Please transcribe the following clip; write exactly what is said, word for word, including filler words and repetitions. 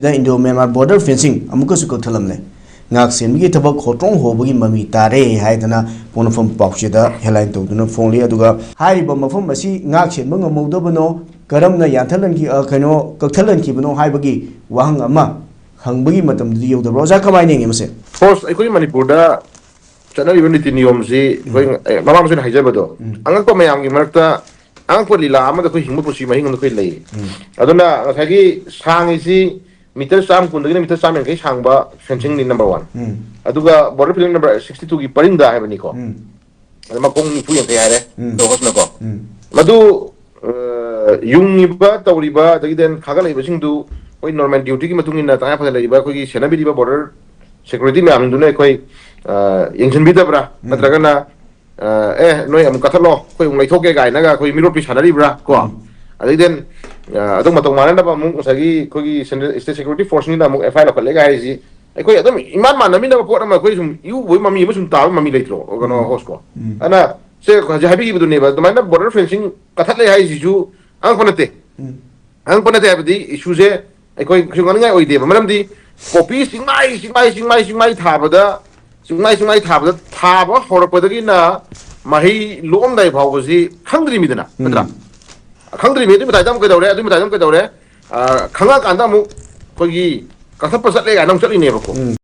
ꯗ Indo Myanmar border fencing ꯑꯃꯨꯛꯀꯁꯨ ꯀꯛꯊꯠꯂꯝꯂꯦ꯫ ꯉꯥꯛ ꯁꯦꯟꯕꯒꯤ ꯊꯕꯛ ꯍꯣꯇ꯭ꯔꯣꯡ ꯍꯣꯕꯒꯤ ꯃꯃꯤ ꯇꯥꯔꯦ ꯍꯥꯏꯗꯅ ꯄꯣꯛꯅꯐꯝ ꯄꯥꯎꯆꯦꯗ ꯍꯦꯗꯂꯥꯏꯟ ꯇꯧꯗꯨꯅ ꯐꯣꯡꯂꯤ꯫ ꯑꯗꯨꯒ ꯍꯥꯏꯔꯤꯕ ꯃꯐꯝ ꯑꯁꯤ ꯉꯥꯛ ꯁꯦꯟꯕ ꯉꯝꯍꯧꯗꯕꯅꯣ, ꯀꯔꯝꯅ ꯌꯥꯟꯊꯠꯍꯟꯈꯤ-, ꯑ, ꯀꯩꯅꯣ, ꯀꯛꯊꯠꯍꯟꯈꯤꯕꯅꯣ ꯍꯥꯏꯕꯒꯤ ꯋꯥꯍꯪ ꯑꯃ ꯍꯪꯕꯒꯤ ꯃꯇꯝꯗꯨꯗꯤ ꯌꯧꯗꯕ꯭ꯔꯣ? ꯑꯣꯖꯥ, ꯀꯃꯥꯏꯅ ꯌꯦꯡꯉꯤ ꯃꯁꯦ? ꯍꯣꯁ, ꯑꯩꯈꯣꯏ ꯃꯅꯤꯄꯨꯔꯗ ꯆꯠꯅꯔꯤꯕ ꯅꯤꯇꯤ ꯅꯤꯌꯣꯝꯁꯤ ꯑꯩꯈꯣꯏ, ꯎꯝ꯫ ꯑꯦ, ꯃꯃꯥꯡꯗꯁꯨ ꯑꯩꯅ ꯍꯥꯏꯖꯕꯗꯣ, ꯎꯝ꯫ ꯑꯉꯛꯄ ꯃꯌꯥꯝꯒꯤ ꯃꯔꯛꯇ ꯑꯉꯛꯄ ꯂꯤꯂꯥ ꯑꯃꯗ ꯑꯩꯈꯣꯏ ꯍꯤꯡꯕ ꯄꯨꯟꯁꯤ ꯃꯍꯤꯡ ꯑꯃꯗ ꯑꯩꯈꯣꯏ ꯂꯩ꯫ ꯎꯝ꯫ ꯑꯗꯨꯅ ꯉꯁꯥꯏꯒꯤ ꯁꯥꯡꯉꯤꯁꯤ ꯃꯤꯇꯔ ꯆꯥꯝ ꯀꯨꯟꯗꯒꯤꯅ ꯃꯤꯇꯔ ꯆꯥꯝ ꯌꯥꯡꯈꯩ ꯁꯥꯡꯕ ꯐꯦꯟꯁꯤꯡꯅꯤ, ꯅꯝꯕꯔ ꯋꯥꯟ꯫ ꯎꯝ꯫ ꯑꯗꯨꯒ ꯕꯣꯔꯗꯔ ꯐꯦꯟꯁꯤꯡ ꯅꯝꯕꯔ ꯁꯤꯛꯁꯇꯤ ꯇꯨꯒꯤ ꯄꯔꯤꯡꯗ ꯍꯥꯏꯕꯅꯤꯀꯣ꯫ ꯎꯝ꯫ ꯑꯗ ꯃꯈꯣꯡ ꯅꯤꯐꯨ ꯌꯥꯡꯈꯩ ꯍꯥꯏꯔꯦ, ꯎꯝ꯫ ꯇꯣꯍꯣꯁꯅꯀꯣ꯫ ꯎꯝ꯫ ꯃꯗꯨ, ꯑ, ꯌꯨꯡꯉꯤꯕ, ꯇꯧꯔꯤꯕ, ꯑꯗꯒꯤ then ꯈꯥꯒꯠꯂꯛꯏꯕꯁꯤꯡꯗꯨ ꯑꯩꯈꯣꯏ ꯅꯣꯔꯃꯦꯜ ꯗ꯭ꯌꯨꯇꯤꯒꯤ ꯃꯇꯨꯡ ꯏꯟꯅ ꯇꯉꯥꯏ ꯐꯗꯅ ꯂꯩꯔꯤꯕ ꯑꯩꯈꯣꯏꯒꯤ ꯁꯦꯟꯅꯕꯤꯔꯤꯕ ꯕꯣꯔꯗꯔ ꯁꯦꯀ꯭ꯌꯨꯔꯤꯇꯤ ꯃꯌꯥꯝꯗꯨꯅ ꯑꯩꯈꯣꯏ, ꯑ, ꯌꯦꯡꯁꯤꯟꯕꯤꯗꯕ꯭ꯔꯥ? ꯎꯝ꯫ ꯅꯠꯇ꯭ꯔꯒꯅ, ꯑ, "ꯑꯦ, ꯅꯣꯏ ꯑꯃꯨꯛ ꯀꯠꯊꯠꯂꯣ, ꯑꯩꯈꯣꯏ ꯑꯃꯨꯛ ꯂꯩꯊꯣꯛꯀꯦ" ꯀꯥꯏꯅꯒ ꯑꯩꯈꯣꯏ ꯃꯤꯔꯣꯠꯄꯤ ꯁꯥꯟꯅꯔꯤꯕ꯭ꯔꯥ ꯀꯣ? ꯎꯝ꯫ ꯑꯗꯩ then, ꯑ, ꯑꯗꯨ ꯃꯇꯧ ꯃꯥꯟꯅꯅꯕ ꯑꯃꯨꯛ ꯉꯁꯥꯏꯒꯤ ꯑꯩꯈꯣꯏꯒꯤ ꯁꯦꯟꯇ꯭ꯔꯦꯜ ꯁ꯭ꯇꯦꯠ ꯁꯦꯀ꯭ꯌꯨꯔꯤꯇꯤ ꯐꯣꯔꯁꯅꯤꯅ ꯑꯃꯨꯛ ꯑꯦꯐ ꯑꯥꯏ ꯑꯥꯔ ꯂꯧꯈꯠꯂꯦꯒ ꯍꯥꯏꯔꯤꯁꯤ ꯑꯩꯈꯣꯏ ꯑꯗꯨꯝ ꯏꯃꯥꯟ ꯃꯥꯟꯅꯃꯤꯟꯅꯕ ꯄꯣꯠ ꯑꯃ ꯑꯩꯈꯣꯏ ꯁꯨꯝ ꯏꯎ ꯎꯕꯒꯤ ꯃꯃꯤ ꯑꯃ ꯁꯨꯝ ꯇꯥꯕꯒꯤ ꯃꯃꯤ ꯂꯩꯇ꯭ꯔꯣ? ꯀꯩꯅꯣ, ꯎꯝ꯫ ꯍꯣꯁꯀꯣ? ꯎꯝ꯫ ꯑꯗꯨꯅ ꯁꯦ ꯍꯧꯖꯤꯛ ꯍꯥꯏꯕꯤꯈꯤꯕꯗꯨꯅꯦꯕ, ꯑꯗꯨꯃꯥꯏꯅ ꯕꯣꯔꯗꯔ ꯐꯦꯟꯁꯤꯡ ꯀꯠꯊꯠꯂꯦ ꯍꯥꯏꯁꯤꯁꯨ ꯑꯉꯛꯄ ꯅꯠꯇꯦ꯫ ꯎꯝ꯫ ꯑꯉꯛꯄ ꯅꯠꯇꯦ ꯍꯥꯏꯕꯗꯤ ꯏꯁꯨꯁꯦ ꯑꯩꯈꯣꯏ ꯀꯩꯁꯨ ꯉꯥꯡꯅꯤꯡꯉꯥꯏ ꯑꯣꯏꯗꯦꯕ꯫ ꯃꯔꯝꯗꯤ ꯄꯣꯄꯤ ꯆꯤꯡꯃꯥꯏ, ꯆꯤꯡꯃꯥꯏ, ꯆꯤꯡꯃꯥꯏ, ꯆꯤꯡꯃꯥꯏ ꯊꯥꯕꯗ, ꯆꯤꯡꯃꯥꯏ, ꯆꯤꯡꯃꯥꯏ ꯊꯥꯕꯗ, ꯊꯥꯕ ꯍꯧꯔꯛꯄꯗꯒꯤꯅ ꯃꯍꯩ ꯂꯣꯛꯑꯝꯗꯥꯏ ꯐꯥꯎꯕꯁꯤ ꯈꯪꯗ꯭ꯔꯤꯃꯤꯗꯅ, ꯎꯝ꯫ ꯅꯠꯇ꯭ꯔꯥ? ꯈꯪꯗ꯭ꯔꯤꯃꯤ꯫ ꯑꯗꯨꯏ ꯃꯇꯥꯏꯗ ꯑꯃꯨꯛ ꯀꯩꯗꯧꯔꯦ? ꯑꯗꯨꯏ ꯃꯇꯥꯏꯗ ꯑꯃꯨꯛ ꯀꯩꯗꯧꯔꯦ? ꯑ, ꯈꯪꯉꯛꯑꯀꯥꯟꯗ ꯑꯃꯨꯛ ꯑꯩꯈꯣꯏꯒꯤ ꯀꯛꯊꯠꯄ ꯆꯠꯂꯦ ꯀꯥꯏꯅ ꯑꯃꯨꯛ ꯆꯠꯂꯤꯅꯦꯕꯀꯣ꯫ ꯎꯝ꯫